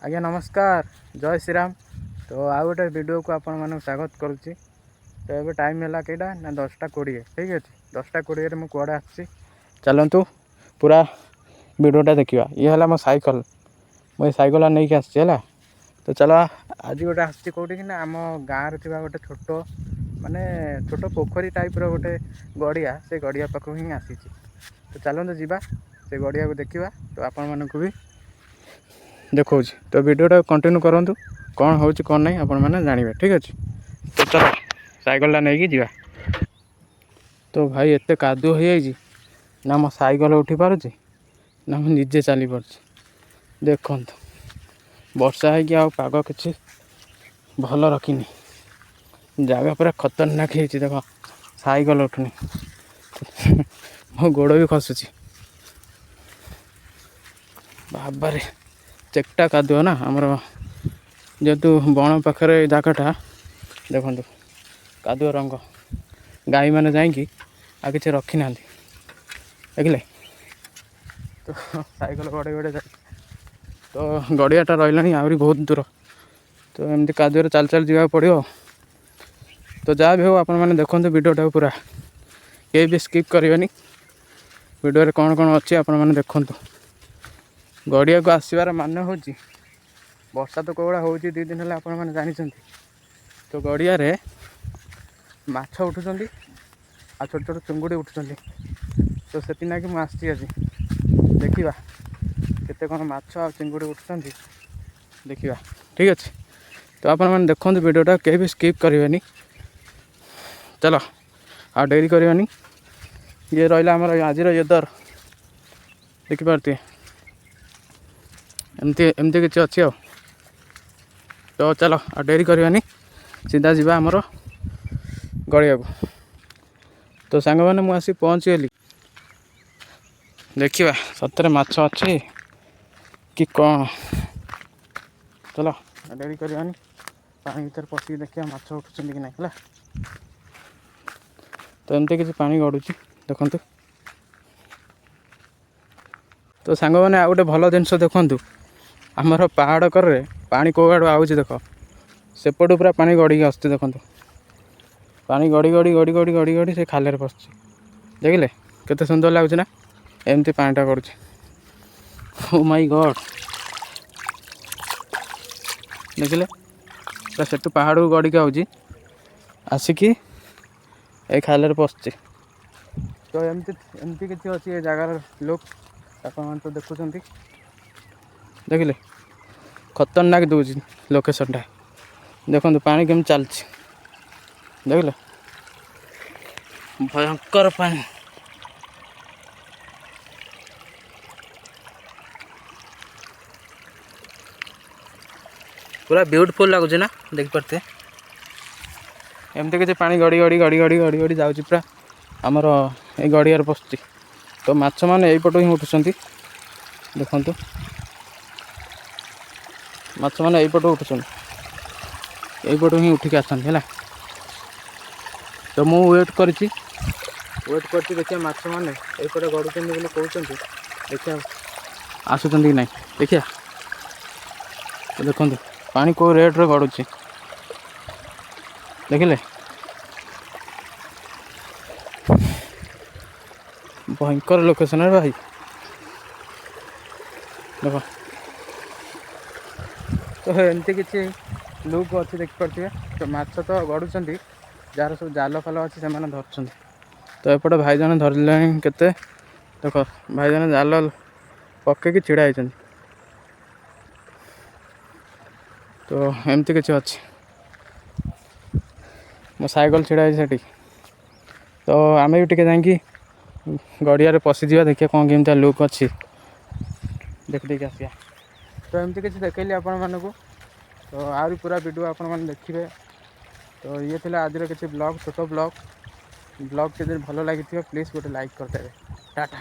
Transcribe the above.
ଆଜ୍ଞା ନମସ୍କାର, ଜୟ ଶ୍ରୀରାମ। ତ ଆଉ ଗୋଟେ ଭିଡ଼ିଓକୁ ଆପଣମାନଙ୍କୁ ସ୍ୱାଗତ କରୁଛି। ତ ଏବେ ଟାଇମ୍ ହେଲା କେଇଟା ନା 10:20। ଠିକ୍ ଅଛି, 10:20ରେ ମୁଁ କୁଆଡ଼େ ଆସିଛି, ଚାଲନ୍ତୁ ପୁରା ଭିଡ଼ିଓଟା ଦେଖିବା। ଇଏ ହେଲା ମୋ ସାଇକେଲ, ମୁଁ ଏ ସାଇକେଲ ନେଇକି ଆସିଛି ହେଲା। ତ ଚାଲ, ଆଜି ଗୋଟେ ଆସିଛି କେଉଁଠିକି ନା ଆମ ଗାଁରେ ଥିବା ଗୋଟେ ଛୋଟ ମାନେ ଛୋଟ ପୋଖରୀ ଟାଇପ୍ର ଗୋଟେ ଗଡ଼ିଆ, ସେ ଗଡ଼ିଆ ପାଖକୁ ହିଁ ଆସିଛି। ତ ଚାଲନ୍ତୁ ଯିବା ସେ ଗଡ଼ିଆକୁ ଦେଖିବା। ତ ଆପଣମାନଙ୍କୁ ବି ଦେଖାଉଛି, ତ ଭିଡ଼ିଓଟା କଣ୍ଟିନ୍ୟୁ କରନ୍ତୁ, କ'ଣ ହେଉଛି କ'ଣ ନାହିଁ ଆପଣମାନେ ଜାଣିବେ। ଠିକ୍ ଅଛି, ତ ଚାଲ ସାଇକେଲଟା ନେଇକି ଯିବା। ତ ଭାଇ ଏତେ କାଦୁଅ ହେଇଯାଇଛି ନା ମୋ ସାଇକେଲ ଉଠି ପାରୁଛି ନା ମୁଁ ନିଜେ ଚାଲିପାରୁଛି। ଦେଖନ୍ତୁ ବର୍ଷା ହେଇକି ଆଉ ପାଗ କିଛି ଭଲ ରଖିନି, ଜାଗା ପୁରା ଖତରନାକ ହେଇଛି। ଦେଖ ସାଇକେଲ ଉଠୁନି, ମୋ ଗୋଡ଼ ବି ଖସୁଛି। ବାବାରେ, ଚେକଟା କାଦୁଅ ନା ଆମର, ଯେହେତୁ ବଣ ପାଖରେ ଏ ଜାଗାଟା। ଦେଖନ୍ତୁ କାଦୁଅ ରଙ୍ଗ, ଗାଈମାନେ ଯାଇକି ଆଉ କିଛି ରଖିନାହାନ୍ତି, ଦେଖିଲେ। ତ ସାଇକେଲ ଗଡ଼େଇ ଗଡ଼େଇ ଯାଇ ତ ଗଡ଼ିଆଟା ରହିଲାଣି ଆହୁରି ବହୁତ ଦୂର। ତ ଏମିତି କାଦୁଅରେ ଚାଲି ଚାଲି ଯିବାକୁ ପଡ଼ିବ। ତ ଯାହା ବି ହେଉ ଆପଣମାନେ ଦେଖନ୍ତୁ ଭିଡ଼ିଓଟାକୁ ପୁରା, କେହି ବି ସ୍କିପ୍ କରିବେନି। ଭିଡ଼ିଓରେ କ'ଣ କ'ଣ ଅଛି ଆପଣମାନେ ଦେଖନ୍ତୁ। ଗଡ଼ିଆକୁ ଆସିବାର ମାନେ ହେଉଛି ବର୍ଷା ତ କେଉଁଭଳିଆ ହେଉଛି 2 ଦିନ ହେଲା ଆପଣମାନେ ଜାଣିଛନ୍ତି। ତ ଗଡ଼ିଆରେ ମାଛ ଉଠୁଛନ୍ତି ଆଉ ଛୋଟ ଛୋଟ ଚୁଙ୍ଗୁଡ଼ି ଉଠୁଛନ୍ତି। ତ ସେଥିନାଗି ମୁଁ ଆସିଛି ଆଜି, ଦେଖିବା କେତେ କ'ଣ ମାଛ ଆଉ ଚିଙ୍ଗୁଡ଼ି ଉଠୁଛନ୍ତି, ଦେଖିବା। ଠିକ୍ ଅଛି, ତ ଆପଣମାନେ ଦେଖନ୍ତୁ ଭିଡ଼ିଓଟା, କେହି ବି ସ୍କିପ୍ କରିବେନି। ଚାଲ ଆଉ ଡେରି କରିବାନି। ଇଏ ରହିଲା ଆମର ଆଜିର ୱେଦର, ଦେଖିପାରୁଥିବେ ଏମିତି ଏମିତି କିଛି ଅଛି ଆଉ। ତ ଚାଲ ଆଉ ଡେରି କରିବାନି, ସିଧା ଯିବା ଆମର ଗଡ଼ିଆକୁ। ତ ସାଙ୍ଗମାନେ ମୁଁ ଆସି ପହଞ୍ଚିଗଲି, ଦେଖିବା ସତରେ ମାଛ ଅଛି କି କ'ଣ। ଚାଲ ଆଉ ଡେରି କରିବାନି, ପାଣି ଭିତରେ ପଶିକି ଦେଖିବା ମାଛ ଉଠୁଛନ୍ତି କି ନାହିଁ। ହେଲା, ତ ଏମିତି କିଛି ପାଣି ଗଡ଼ୁଛି ଦେଖନ୍ତୁ। ତ ସାଙ୍ଗମାନେ ଆଉ ଗୋଟେ ଭଲ ଜିନିଷ ଦେଖନ୍ତୁ, ଆମର ପାହାଡ଼ କରରେ ପାଣି କେଉଁ ଆଡ଼ୁ ଆଉଛି ଦେଖ, ସେପଟୁ ପୁରା ପାଣି ଗଡ଼ିକି ଆସୁଛି। ଦେଖନ୍ତୁ ପାଣି ଗଡ଼ି ଗଡ଼ି ଗଡ଼ି ଗଡ଼ି ଗଡ଼ି ଗଡ଼ି ସେ ଖାଲରେ ପଶୁଛି। ଦେଖିଲେ କେତେ ସୁନ୍ଦର ଲାଗୁଛି ନା, ଏମିତି ପାଣିଟା ଗଡ଼ୁଛି। ଓ ମାଇ ଗଡ଼୍, ଦେଖିଲେ ପୁରା ସେଠୁ ପାହାଡ଼କୁ ଗଡ଼ିକି ଆଉଛି, ଆସିକି ଏଇ ଖାଲରେ ପଶୁଛି। ତ ଏମିତି ଏମିତି କିଛି ଅଛି ଏ ଜାଗାର ଲୁକ୍, ଆପଣମାନେ ତ ଦେଖୁଛନ୍ତି। ଦେଖିଲେ ଖତରନାକ ଦେଉଛି ଲୋକେସନ୍ଟା। ଦେଖନ୍ତୁ ପାଣି କେମିତି ଚାଲିଛି, ଦେଖିଲେ ଭୟଙ୍କର ପାଣି। ପୁରା ବ୍ୟୁଟିଫୁଲ୍ ଲାଗୁଛି ନା, ଦେଖିପାରୁଥିବେ। ଏମିତି କିଛି ପାଣି ଗଡ଼ି ଗଡ଼ି ଗଡ଼ି ଗଡ଼ି ଗଡ଼ି ଗଡ଼ି ଯାଉଛି ପୁରା ଆମର ଏଇ ଗଡ଼ିଆରେ ପଶୁଛି। ତ ମାଛମାନେ ଏଇପଟୁ ହିଁ ଉଠୁଛନ୍ତି, ଦେଖନ୍ତୁ ମାଛମାନେ ଏଇପଟୁ ଉଠୁଛନ୍ତି, ଏଇପଟୁ ହିଁ ଉଠିକି ଆସନ୍ତି ହେଲା। ତ ମୁଁ ୱେଟ୍ କରିଛି, ୱେଟ୍ କରିଛି ଦେଖିବା ମାଛମାନେ ଏଇପଟେ ଗଡ଼ୁଛନ୍ତି ବୋଲି କହୁଛନ୍ତି, ଦେଖିବା ଆସୁଛନ୍ତି କି ନାହିଁ, ଦେଖିବା। ତ ଦେଖନ୍ତୁ ପାଣି କେଉଁ ରେଟ୍ରେ ଗଡ଼ୁଛି, ଦେଖିଲେ ଭୟଙ୍କର ଲୋକେସନରେ ଭାଇ। ଦେଖ ତ ଏମିତି କିଛି ଲୁକ୍ ଅଛି, ଦେଖିପାରୁଥିବେ। ତ ମାଛ ତ ଗଡ଼ୁଛନ୍ତି, ଯାହାର ସବୁ ଜାଲ ଫାଲ ଅଛି ସେମାନେ ଧରୁଛନ୍ତି। ତ ଏପଟେ ଭାଇ ଜଣେ ଧରିଲେଣି କେତେ, ଦେଖ ଭାଇ ଜଣେ ଜାଲ ପକେଇକି ଛିଡ଼ା ହେଇଛନ୍ତି। ତ ଏମିତି କିଛି ଅଛି, ମୋ ସାଇକେଲ ଛିଡ଼ା ହେଇଛି ସେଠି। ତ ଆମେ ବି ଟିକେ ଯାଇକି ଗଡ଼ିଆରେ ପଶିଯିବା, ଦେଖିବା କ'ଣ କେମିତିଆ ଲୁକ୍ ଅଛି, ଦେଖିଦେଇକି ଆସିବା। ତ ଏମିତି କିଛି ଦେଖେଇଲି ଆପଣମାନଙ୍କୁ, ତ ଆହୁରି ପୁରା ଭିଡ଼ିଓ ଆପଣମାନେ ଦେଖିବେ। ତ ଇଏ ଥିଲା ଆଜିର କିଛି ବ୍ଲଗ୍, ଛୋଟ ବ୍ଲଗ୍। ବ୍ଲଗ୍ ଯଦି ଭଲ ଲାଗିଥିବ ପ୍ଲିଜ୍ ଗୋଟେ ଲାଇକ୍ କରିଦେବେ। ଟାଟା।